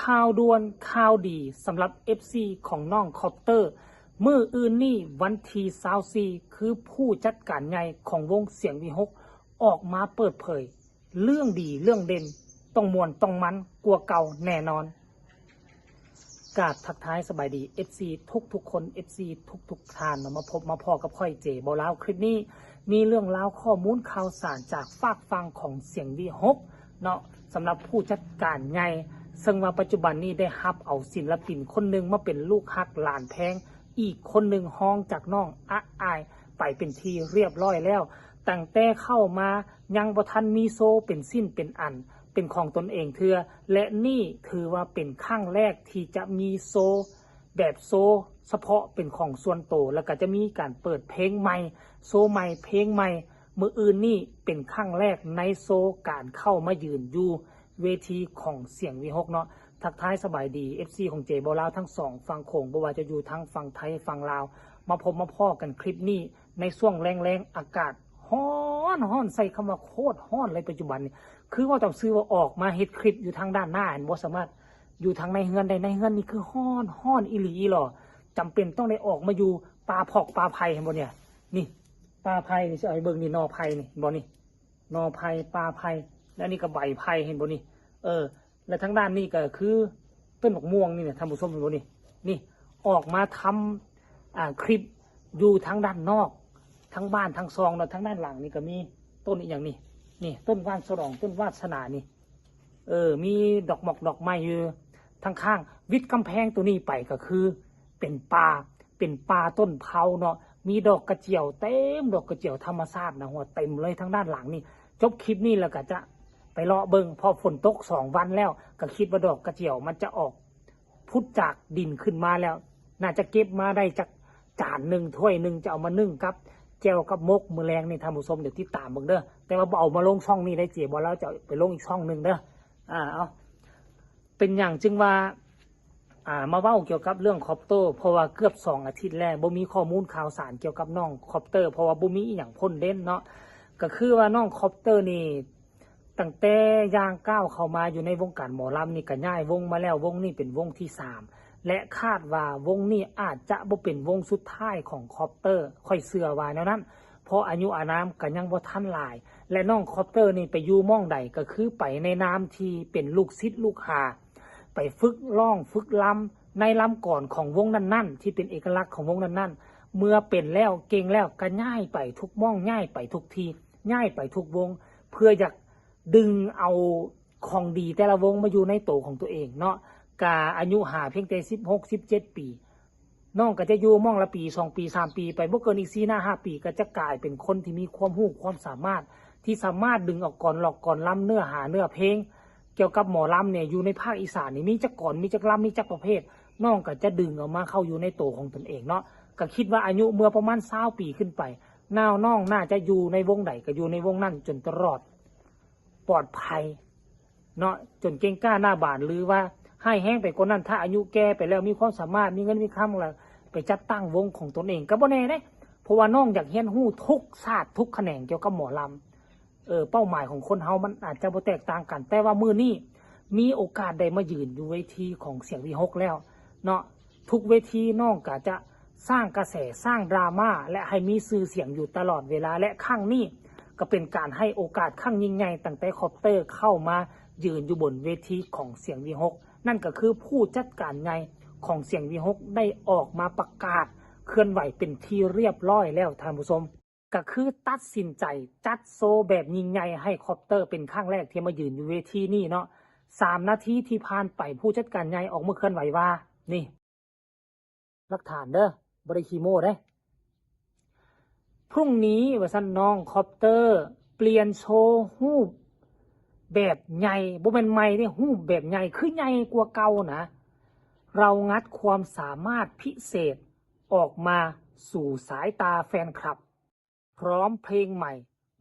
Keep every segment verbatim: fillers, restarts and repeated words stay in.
ข่าวด่วนข่าวดีสำหรับ เอฟซี ของน้องคอปเตอร์ มื้ออื่นนี้วันที่ซาวสี่ คือผู้จัดการใหญ่ของวงเสียงวิหก ออกมาเปิดเผย เรื่องดีเรื่องเด่น ต้องม่วนต้องมันกว่าเก่าแน่นอน กราบทักทายสบายดี เอฟซี ทุกๆคน เอฟซี ทุกๆท่านเนาะ มาพบมาพ้อกับข้อยเจบ่าวลาว คลิปนี้มีเรื่องราวข้อมูลข่าวสารจากฝากฝั่งของเสียงวิหกเนาะ สำหรับผู้จัดการใหญ่ ซึ่งว่าปัจจุบันนี้ได้ฮับเอาศิลปินคนหนึ่งมาเป็นลูกฮักหลานแพง อีกคนหนึ่งฮ้องจากน้องอะอายไปเป็นที่เรียบร้อยแล้ว ตั้งแต่เข้ามายังบ่ทันมีโชว์เป็นชิ้นเป็นอัน เป็นของตนเองเทื่อ และนี่ถือว่าเป็นครั้งแรกที่จะมีโชว์แบบโชว์เฉพาะเป็นของส่วนตัว แล้วก็จะมีการเปิดเพลงใหม่ โชว์ใหม่ เพลงใหม่ มื้ออื่นนี้เป็นครั้งแรกในโชว์การเข้ามายืนอยู่เวทีของเสียงวิหกเนาะ ทักทายสบายดี เอฟซี ของเจบ่าวลาวทั้งสองฝั่งโขง บ่ว่าจะอยู่ทางฝั่งไทยฝั่งลาว มาพบมาพ้อกันคลิปนี้ในช่วงแลงๆ อากาศฮ้อนฮ้อน ใช้คำว่าโคตรฮ้อนเลยปัจจุบันนี้ คือว่าต้องซื้อว่าออกมาเฮ็ดคลิปอยู่ทางด้านหน้า บ่สามารถอยู่ทางในเฮือนได้ ในเฮือนนี่คือฮ้อนฮ้อนอีหลีอีหลอ จำเป็นต้องได้ออกมาอยู่ป่าพอกป่าไผ่ เห็นบ่เนี่ย นี่ป่าไผ่นี่ สิเอาให้เบิ่งนี่ หน่อไผ่นี่ เห็นบ่นี่ หน่อไผ่ ป่าไผ่ และนี่ก็ใบไผ่ เห็นบ่นี่ เออ และทางด้านนี้ก็คือต้นบักม่วงนี่เนี่ย ท่านผู้ชม เห็นบ่นี่ นี่ออกมาทำอ่าคลิปอยู่ทางด้านนอก ทั้งบ้านทั้งซองเนาะ ทางด้านหลังนี่ก็มีต้นอีหยังนี่ นี่ต้นว่านฉลอง ต้นวาสนานี่ เออ มีดอกหมอกดอกไม้อยู่ทางข้าง วิดกำแพงตัวนี้ไปก็คือ เป็นป่า เป็นป่าต้นเผาเนาะ มีดอกกระเจียวเต็ม ดอกกระเจียวธรรมชาตินะ หัวเต็มเลยทางด้านหลังนี่ จบคลิปนี้แล้วก็จะไปเลาะเบิ่ง เพราะฝนตกสองวันแล้ว ก็คิดว่าดอกกระเจียวมันจะออกผุดจากดินขึ้นมาแล้ว น่าจะเก็บมาได้จักจานหนึ่ง ถ้วยหนึ่ง จะเอามานึ่งกับแจ่วกับหมกมื้อแลงนี่ ท่านผู้ชม เดี๋ยวติดตามเบิ่งเด้อ แต่ว่าบ่เอามาลงช่องนี้ได้ เจบ่าวลาวจะเอาไปลงอีกช่องหนึ่งเด้อ อ่า เอา เป็นหยังจึงว่า อ่า มาเว้าเกี่ยวกับเรื่องคอปเตอร์ เพราะว่าเกือบสองอาทิตย์แล้ว บ่มีข้อมูลข่าวสารเกี่ยวกับน้องคอปเตอร์ เพราะว่าบ่มีอีหยังพ่นเด่นเนาะ ก็คือว่าน้องคอปเตอร์นี่ ตั้งแต่ย่างก้าวเข้ามาอยู่ในวงการหมอลำนี่ ก็ย้ายวงมาแล้ว วงนี้เป็นวงที่สาม และคาดว่าวงนี้อาจจะบ่เป็นวงสุดท้ายของคอปเตอร์ ข้อยเชื่อว่าแนวนั้น เพราะอายุอานามก็ยังบ่ทันหลาย และน้องคอปเตอร์นี่ไปอยู่หม่องใดก็คือไปในนามที่เป็นลูกศิษย์ลูกหา ไปฝึกร้องฝึกรำในลำกลอนของวงนั้นๆ ที่เป็นเอกลักษณ์ของวงนั้นๆ เมื่อเป็นแล้วเก่งแล้วก็ย้ายไปทุกหม่อง ย้ายไปทุกที่ ย้ายไปทุกวง เพื่ออยากดึงเอาของดีแต่ละวงมาอยู่ในโตของตัวเองเนาะ กะอายุหาเพียงแต่สิบหก สิบเจ็ดปี น้องก็จะอยู่หม่องละปี สองปี สามปี ไป บ่เกินอีกสี่ ห้า ห้า ปี ก็จะกลายเป็นคนที่มีความรู้ความสามารถ ที่สามารถดึงเอากลอนร้องกลอนรำ เนื้อหาเนื้อเพลง เกี่ยวกับหมอลำเนี่ย อยู่ในภาคอีสานนี่มีจักกลอน มีจักรำ มีจักประเภท น้องก็จะดึงเอามาเข้าอยู่ในโตของตนเองเนาะ ก็คิดว่าอายุเมื่อประมาณซาวปีขึ้นไป น้องน่าจะอยู่ในวงใดก็อยู่ในวงนั้นจนตลอด ปลอดภัยเนาะ จนเก่งกล้าหน้าบาน หรือว่าร้ายแฮงไปกว่านั้น ถ้าอายุแก่ไปแล้ว มีความสามารถ มีเงินมีคำแล้ว ไปจัดตั้งวงของตนเองก็บ่แน่เด้ เพราะว่าน้องอยากเรียนรู้ทุกศาสตร์ทุกแขนงเกี่ยวกับหมอลำ เออ เป้าหมายของคนเฮามันอาจจะบ่แตกต่างกัน แต่ว่ามื้อนี้มีโอกาสได้มายืนอยู่เวทีของเสียงวิหกแล้วเนาะ ทุกเวทีน้องก็จะสร้างกระแส สร้างดราม่า และให้มีชื่อเสียงอยู่ตลอดเวลา และครั้งนี้ก็เป็นการให้โอกาสครั้งยิ่งใหญ่ ตั้งแต่คอปเตอร์เข้ามายืนอยู่บนเวทีของเสียงวิหก นั่นก็คือผู้จัดการใหญ่ของเสียงวิหกได้ออกมาประกาศเคลื่อนไหวเป็นที่เรียบร้อยแล้ว ท่านผู้ชม ก็คือตัดสินใจจัดโชว์แบบยิ่งใหญ่ให้คอปเตอร์เป็นครั้งแรกที่มายืนอยู่เวทีนี้เนาะ สามนาทีที่ผ่านไปผู้จัดการใหญ่ออกมาเคลื่อนไหวว่า นี่ หลักฐานเด้อ บ่ได้ขี้โม้เด้ พรุ่งนี้ว่าซั่น น้องคอปเตอร์เปลี่ยนโชว์รูปแบบใหญ่ บ่แม่นใหม่เด้ รูปแบบใหญ่ คือใหญ่กว่าเก่านะ เรางัดความสามารถพิเศษออกมาสู่สายตาแฟนคลับ พร้อมเพลงใหม่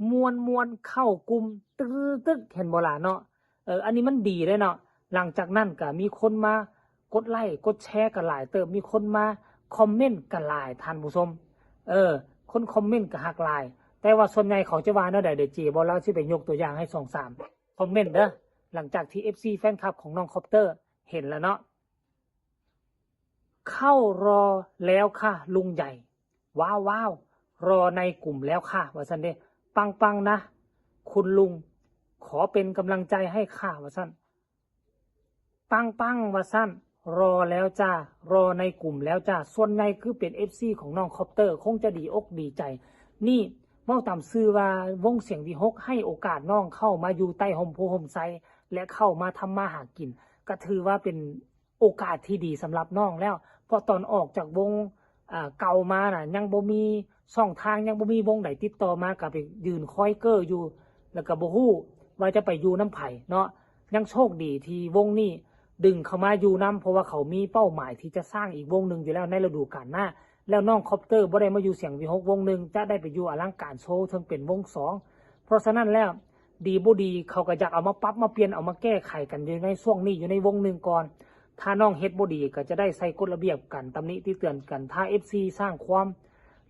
ม่วนๆ เข้ากลุ่ม ตึกๆ เห็นบ่ล่ะเนาะ เออ อันนี้มันดีเลยเนาะ หลังจากนั้นก็มีคนมากดไลค์กดแชร์กันหลายเติบ มีคนมาคอมเมนต์กันหลาย ท่านผู้ชม เออ คนคอมเมนต์ก็หลากหลาย แต่ว่าส่วนใหญ่เขาจะว่าแนวใด เดี๋ยวเจบ่าวลาวสิไปยกตัวอย่างให้สองสามคอมเมนต์เด้อ หลังจากที่ เอฟซี แฟนคลับของน้องคอปเตอร์ เห็นแล้วเนาะ เข้ารอแล้วค่ะลุงใหญ่ ว้าวว้าว รอในกลุ่มแล้วค่ะ ว่าซั่นเด้ ปังปังนะ คุณลุง ขอเป็นกำลังใจให้ค่ะ ว่าซั่น ปังปัง ว่าซั่น รอแล้วจ้า รอในกลุ่มแล้วจ้า ส่วนใหญ่คือเป็น เอฟซี ของน้องคอปเตอร์ คงจะดีอกดีใจ นี่เว้าตามซื่อว่าวงเสียงวีหกให้โอกาสน้องเข้ามาอยู่ใต้ฮ่มโพธิ์ฮ่มไทร และเข้ามาทำมาหากิน ก็ถือว่าเป็นโอกาสที่ดีสำหรับน้องแล้ว เพราะตอนออกจากวง อ่า เก่ามาน่ะ ยังบ่มีช่องทาง ยังบ่มีวงใดติดต่อมา ก็ไปยืนคอยเก้ออยู่ แล้วก็บ่ฮู้ว่าจะไปอยู่นำไผเนาะ ยังโชคดีที่วงนี้ดึงเข้ามาอยู่นำ เพราะว่าเขามีเป้าหมายที่จะสร้างอีกวงหนึ่งอยู่แล้วในฤดูกาลหน้า แล้วน้องคอปเตอร์บ่ได้มาอยู่เสียงวีหกวงหนึ่ง จะได้ไปอยู่อลังการโชว์ ซึ่งเป็นวงสอง เพราะฉะนั้นแล้ว ดีบ่ดีเขาก็อยากเอามาปรับมาเปลี่ยน เอามาแก้ไขกันอยู่ในช่วงนี้ อยู่ในวงหนึ่งก่อน ถ้าน้องเฮ็ดบ่ดีก็จะได้ใส่กฎระเบียบกัน ตำหนิติเตือนกัน ถ้า เอฟซี สร้างความ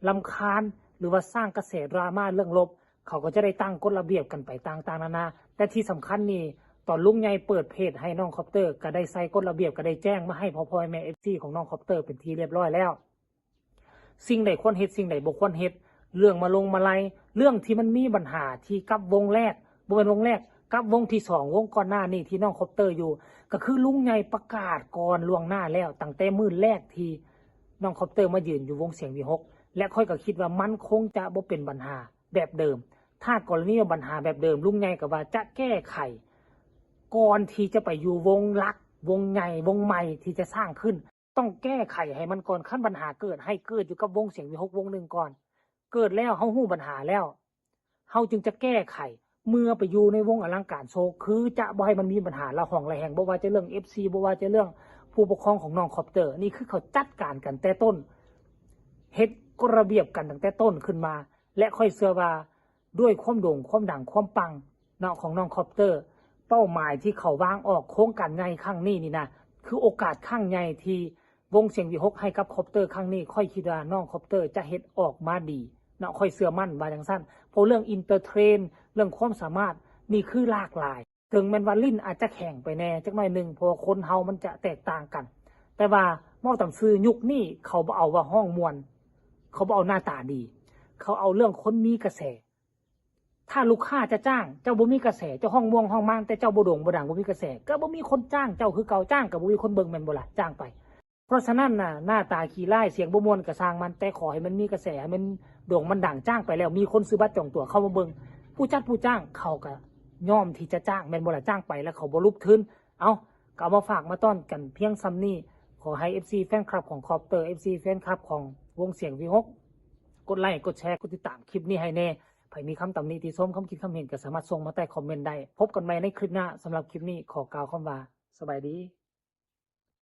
รำคาญ หรือว่าสร้างกระแสดราม่าเรื่องลบ เขาก็จะได้ตั้งกฎระเบียบกันไปต่างๆนานา แต่ที่สำคัญนี่ ตอนลุงใหญ่เปิดเพจให้น้องคอปเตอร์ ก็ได้ใส่กฎระเบียบ ก็ได้แจ้งมาให้พ่อๆแม่ๆ เอฟซี ของน้องคอปเตอร์เป็นที่เรียบร้อยแล้ว สิ่งใดควรเฮ็ด สิ่งใดบ่ควรเฮ็ด เรื่องมาลงมาลัย เรื่องที่มันมีปัญหาที่กับวงแรก บ่แม่นวงแรก กับวงที่สอง วงก่อนหน้านี้ที่น้องคอปเตอร์อยู่ ก็คือลุงใหญ่ประกาศก่อนล่วงหน้าแล้ว ตั้งแต่มื้อแรกที่น้องคอปเตอร์มายืนอยู่วงเสียงวีหก และข้อยก็คิดว่ามันคงจะบ่เป็นปัญหาแบบเดิม ถ้ากรณีว่าปัญหาแบบเดิม ลุงใหญ่ก็ว่าจะแก้ไข ก่อนที่จะไปอยู่วงหลัก วงใหญ่ วงใหม่ที่จะสร้างขึ้น ต้องแก้ไขให้มันก่อน คันปัญหาเกิด ให้เกิดอยู่กับวงเสียงวีหกวงหนึ่งก่อน เกิดแล้ว เฮาฮู้ปัญหาแล้ว เฮาจึงจะแก้ไข เมื่อไปอยู่ในวงอลังการโชว์ คือจะบ่ให้มันมีปัญหาระหองระแหง บ่ว่าจะเรื่อง เอฟซี บ่ว่าจะเรื่องผู้ปกครองของน้องคอปเตอร์ นี่คือเขาจัดการกันแต่ต้น เฮ็ดกฎระเบียบกันตั้งแต่ต้นขึ้นมา และข้อยเชื่อว่าด้วยความโด่ง ความดัง ความปังเนาะของน้องคอปเตอร์ เป้าหมายที่เขาวางออกโครงการใหญ่ครั้งนี้นี่นะ คือโอกาสครั้งใหญ่ที่วงเสียงวีหกให้กับคอปเตอร์ครั้งนี้ ข้อยคิดว่าน้องคอปเตอร์จะเฮ็ดออกมาดีเนาะ ข้อยเชื่อมั่นว่าจั่งซั้น เพราะเรื่องเอนเตอร์เทน เรื่องความสามารถนี่คือหลากหลาย ถึงแม้นว่าลิ้นอาจจะแข็งไปแหน่จักหน่อยหนึ่ง เพราะว่าคนเฮามันจะแตกต่างกัน แต่ว่าเว้าตามซื่อ ยุคนี้เขาบ่เอาว่าฮ้องม่วน เขาบ่เอาหน้าตาดี เขาเอาเรื่องคนมีกระแส ถ้าลูกค้าจะจ้าง เจ้าบ่มีกระแส เจ้าฮ้องม่วงฮ้องม่าง แต่เจ้าบ่โด่งบ่ดัง บ่มีกระแส ก็บ่มีคนจ้างเจ้าคือเก่า จ้างก็บ่มีคนเบิ่ง แม่นบ่ล่ะ จ้างไป เพราะฉะนั้นน่ะ หน้าตาขี้ร้าย เสียงบ่ม่วนก็ช่างมัน แต่ขอให้มันมีกระแส ให้มันโด่งมันดัง จ้างไปแล้วมีคนซื้อบัตรจองตั๋วเข้ามาเบิ่ง ผู้จัดผู้จ้างเขาก็ยอมที่จะจ้าง แม่นบ่ล่ะ จ้างไปแล้วเขาบ่ลุกทื่น เอ้า ก็เอามาฝากมาต้อนกันเพียงส่ำนี้ ขอให้ เอฟซี แฟนคลับของคอปเตอร์ เอฟซี แฟนคลับของวงเสียงวีหก กดไลค์ กดแชร์ กดติดตามคลิปนี้ให้แหน่ ไผมีคำตำหนิติชม คำคิดคำเห็นก็สามารถส่งมาใต้คอมเมนต์ได้ พบกันใหม่ในคลิปหน้า สำหรับคลิปนี้ขอกล่าวคำว่า สบายดี